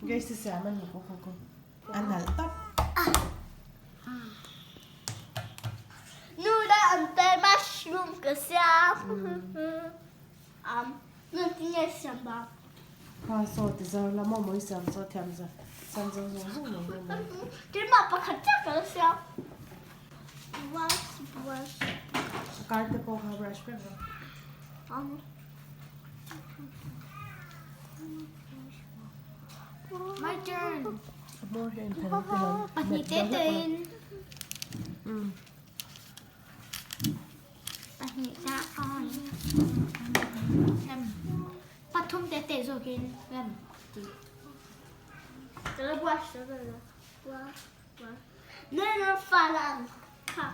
Grace siam a ni ko ko ko. A nalh tawp. Nu la an te mushroom ka siam. Um, nu ti nge siam ba. Kha saw ti zar la maw mawi siam saw thiam za siam zo zawng zawng mai mai mai. Keimah pakhat chiah ka la siam. Brush brush. A kar te pawh kha brush vek rawh. Um. My turn. A hmawr hi a inphelh ang tih ang. Pahnih te tein. Pahnih ta on. Rem. Pathum te te zawkin rem ti. Ka brush ta la. Brush brush. No no falang. Kha.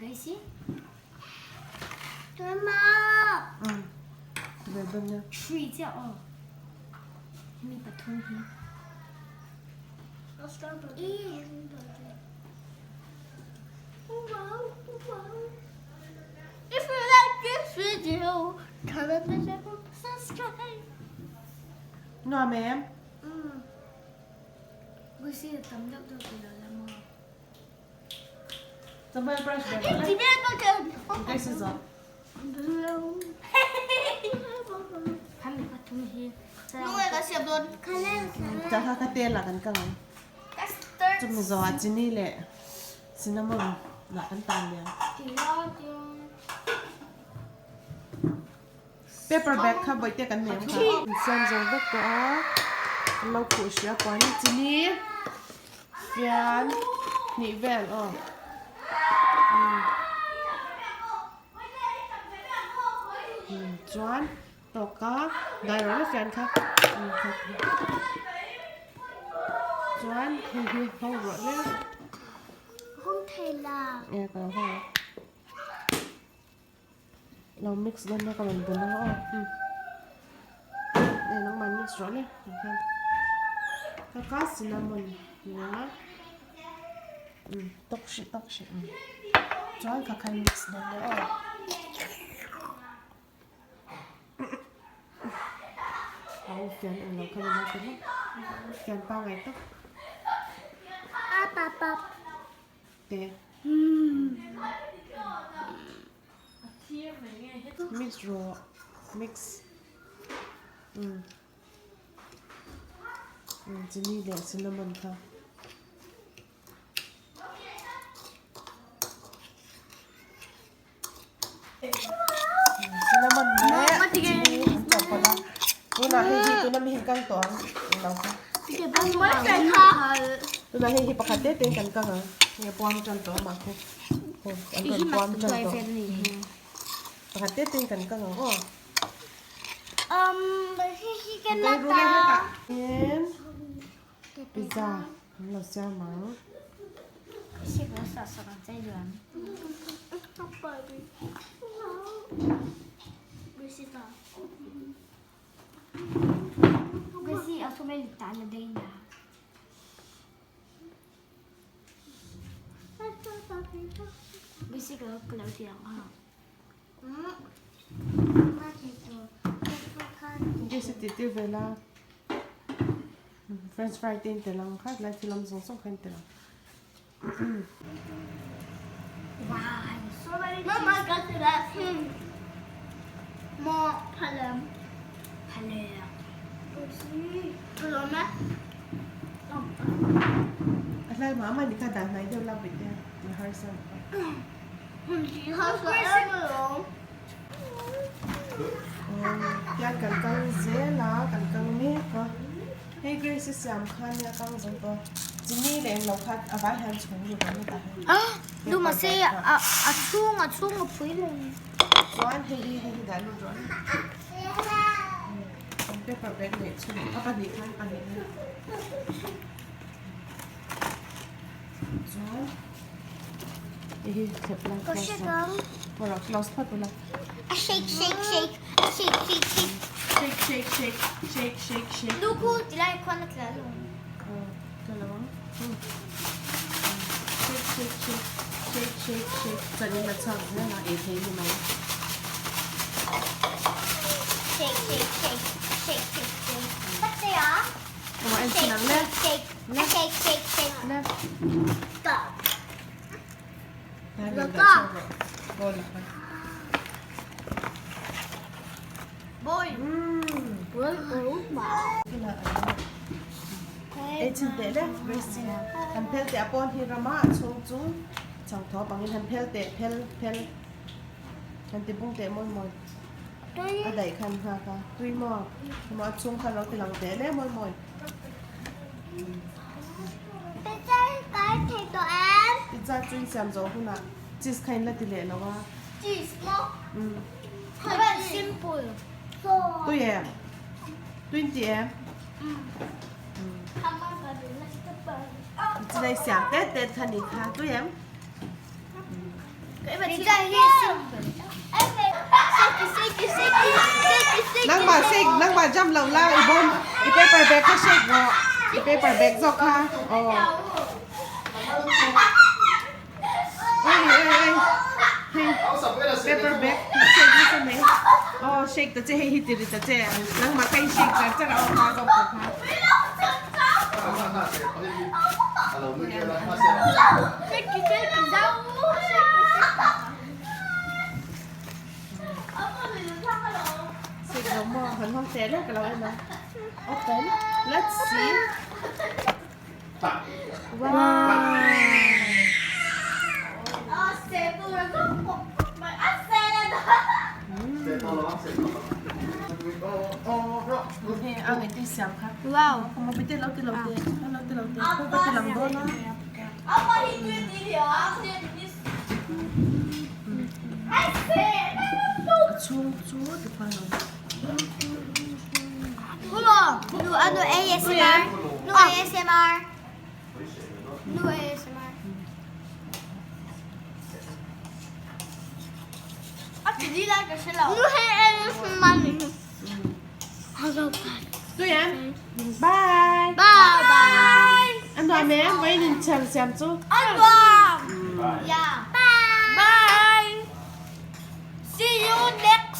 Gracie? Grandma! Ve dawn nia. Three chiah aw. Hemi pathum hi. If you like this video, comment below, subscribe. Nuam em? Gracie tam deuh deuh ti lo la maw? Chawhmeh brush ber Grace zawh. Hemi pathum hi. Chah kha ka tel ah kan kal ang. Chumi zawh ah chini leh cinnamon lah kan tan liam. Paper bag kha bawihte kan nei ang kha. Insiam zo vek tawh a, an lo khuh hria puan in chini fian hnih vel aw. Chuan tawka dai rawh la fian kha chuan hei hi ho rawh le. Hawng thei la. E ka lo hawng ang. Lo mix dawn nia ka rawn bun ang aw hei nangmah mix rawh le tikhian ka ka cinnamon nia tawk hrih tawk hrih chuan ka khan mix dawn nia aw. Au fian eng lo kha ni mai tawh maw fian pangai tak. Te. Mix rawh mix chini leh cinnamon kha. Cinnamon leh chini an chawhpawlh a tunah hei hi tuna mi hi kang tawh ang englo kha tunah hei hi pakhat te te in kan kang ang hei a puam tan tawh a mah khu an rawn puam tan tawh pakhat te te in kan kang ang aw kai rul e hetah hian pizza an lo siam ang. Gas ti tir vel a french fry te in tel ang kha tlai thil awm zawng zawng kha in tel ang. A tlai mah mah ni kha dan hnai deuh la bawih te a harsa ang kha. Tian kan kal zel a kan kal mek a hei Grace i siam kha nia kang zo tawh chini leh englo kha a vai hian chhung lut ang hetah hian Du mahse a a chhung a chhung a phui lo ni chuan hei hi hei hi dah lut rawh ni paper bag leh chhung a pahnih khan pahnih Chuan hei hi thlep la close rawh rawh close phawt ula A shake shake shake a shake shake shake shake shake shake shake shake shake Nu khu ti lai khuan a tla lo tla lo ang shake shake shake. Shake shake shake chuan in la chhuak zel a ei thei ni mai. Shake shake shake shake shake shake tak te a. Aw en chin ang le. Shake shake shake shake. Le. Ta. Bowl ah khan. Bowl. Bowl bowl ma. Ei chin teh le Grace han phel teh a pawn hi rama a chhung chu chang tho pangin han phel teh phel phel han ti bung teh mawi mawi a daih khan nghak a tui maw maw a chhung khan lo ti lang teh le mawi mawi. Pizza kai thei tawh em? Pizza chu in siam zawh hunah cheese kha in la ti leh lo a. Cheese maw? Umm. Very simple. Tui em? Tui in ti em? Chilai siam tet tet kha ni kha tui em? Nangmah shake nangmah jump loh la i bawm i paper bag kha shake rawh i paper bag zawk kha aw oi oi oi hei paper bag shake nasa mai aw shake ta che hei hi ti ri ta che nangmah kha i shake char char a aw kha zawk ta kha. Shake lo maw han hawng teh lek lo emaw open let's see wow Hei a ngaihtuah siam kha Wow A chhung chu tikhuan a awm. Tui em? Bye. Bye bye. An nuam em? Vawiin in chher siam chu. An nuam. Yeah. Bye. See you next.